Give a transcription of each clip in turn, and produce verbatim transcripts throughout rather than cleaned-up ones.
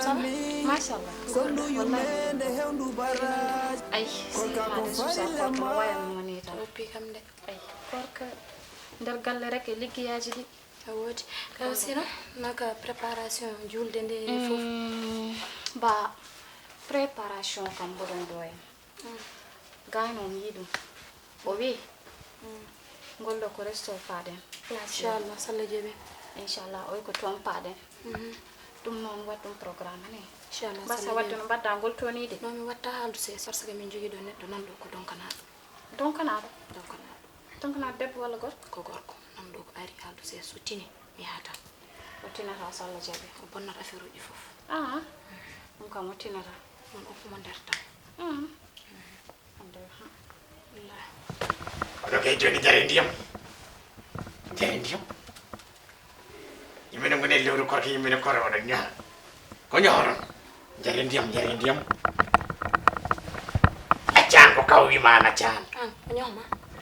Ça va? Machallah. Wallahi. Ay, si haade suusa korka no waya mo woni tan. Woppi kam de. Ay, korka nder galle rek e liggeyaaji ɗi. A woodi. Ka sino, naka préparation julde nde e fof? Mm, ba préparation kam mboɗon ɗo en. Mm. Gayno mi yiɗum. O wi, mm, ngol ɗo ko resto paɗen. Inchallah, so Allah jaɓi. Inchallah, oy ko toon paɗen. Mhm. Ɗum noon waɗ ɗum programme ni. Inchallah, so Allah jaɓi. Mbasa waɗde no mbaɗɗa ngol toon ide. Non, mi watta haaldu se, parce que min jogii ɗo neɗɗo nan ɗo ko donkanaaɗo. Donkanaaɗo? Donkanaaɗo. Donkanaaɗo debbo walla gorko? Ko gorko. Nan ɗo ko ari haaldu se, so tini, mi yahata. O tinata so Allah jaɓi. O bonnata affaire uji fof. Ah, ɗum kam o tinata. Ɗum o ko mo nder tan. Mm. Oɗo kay joni jare ndiyam. Jare ndiyam. Yimɓe ne ngoni e lewru korka, yimɓe ne kora oɗo ñoha. Ko ñohoron? Jare ndiyam, jare ndiyam. Accan ko kaw wima an accan. An, ko ñohma?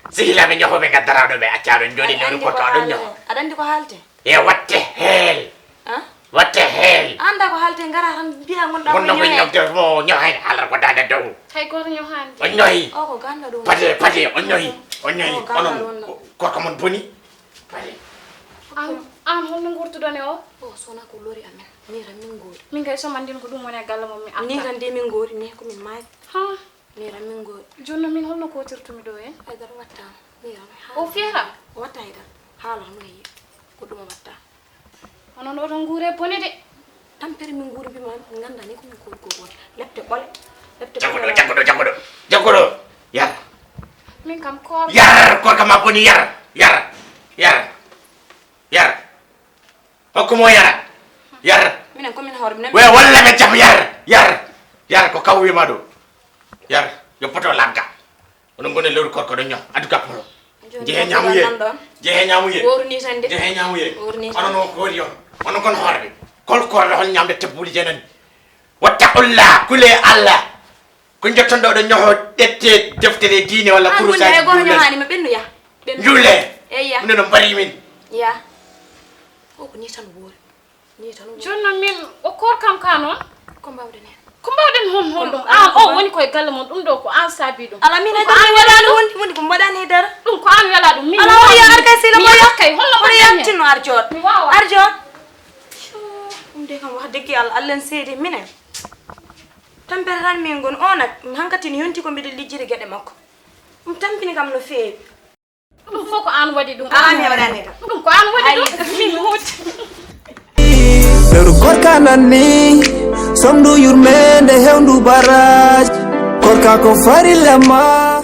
Sehilaaɓe ñohoɓe gaddaraɗo ɓe accaɗo joni lewru korka oɗo ñoho. Aɗa andi ko haalte? E watte heel. Ah? Watte heel. Anda ko haalte, ngara tan mbiya ngonɗa ko ñohe. Ngonɗo ko ñohe mo ñohe halar ko dande dow. Hay goto ñohani. O ñohi. O ko ganda ɗum. Pade, pade, o ñohi. O ñohi. O ganda onon ɗum. Korka mon boni. Pade. An, an holno ngurtuɗon e o? O sona ko lori amen. Ni tan min ngori. Min kay so mandin ko ɗum woni e galle mon mi atta. Ni tan de min ngori, ni ko min maayi. Ha. Ni tan min ngori. Jonno min holno kotirtumi ɗo en? Ay dara watta. Ni tan. O fiyata? Watta hay dara. Haala mo yi. Ko ɗum watta. Onon oɗon nguure bone de. Tampere min nguuri bi man nganda ni ko min koori ko woni. Lepte ɓole. Lepte ɓole. Jagguɗo, jagguɗo, jagguɗo. Jagguɗo. Yar. Min kam koor. Yar, korka ma boni yar. Yar. Yar. Yar. Hokku mo yara. Yar. Minen ko min hoore minen. We walla ɓe jam yar. Yar. Yar ko kaw wima ɗo. Yar. Yo poto lagga. Onon ngoni lewru korka oɗon ñoha, addu gapporo. Jehe ñamuye. Jehe ñamuye. Wooru ni tan de. Jehe ñamuye. Wooru ni tan. Onon o koori on. Onon kon hoorɓe. Kol koorɗo hol ñamde tebbuuli jeenani. Wattaqulla, kule Allah. Ko jotton ɗo oɗon ñoho ɗette deftere diine walla kurusaji. Hay goto ñohani ma ɓennu ya. Ɓennu. Juule. Eyya. Minen no mbari min. Ya. O ko ni tan woori. Ni tan woori. Jonno min o koor kam ka noon. Ko mbawɗen hen? Ko mbawɗen hon hon ɗum? An o woni koye galle mon, ɗum ɗo ko an saabi ɗum. Ala min haydara mi waɗani wonde wonde ko mbaɗani haydara. Ɗum ko an wela ɗum. Min ala woni ya arkay sila mi moya. Kay holno mbaɗɗen hen? Tinno ar joot. Mi wawa. Ar joot. Ɗum de kam wax dëgg Yàlla Allah en seede minen. Tampere tan min ngon o nag hankati ni yonti ko mbiɗa lijjiri geɗe makko. Ɗum tampini kam no feewi. Ɗum fof ko an waɗi ɗum. Ala mi waɗani kam. Ɗum ko an waɗi ɗum. Min huuti. Lewru korka nan ni, somdu yurmende hewndu baraj. Korka ko farilla ma.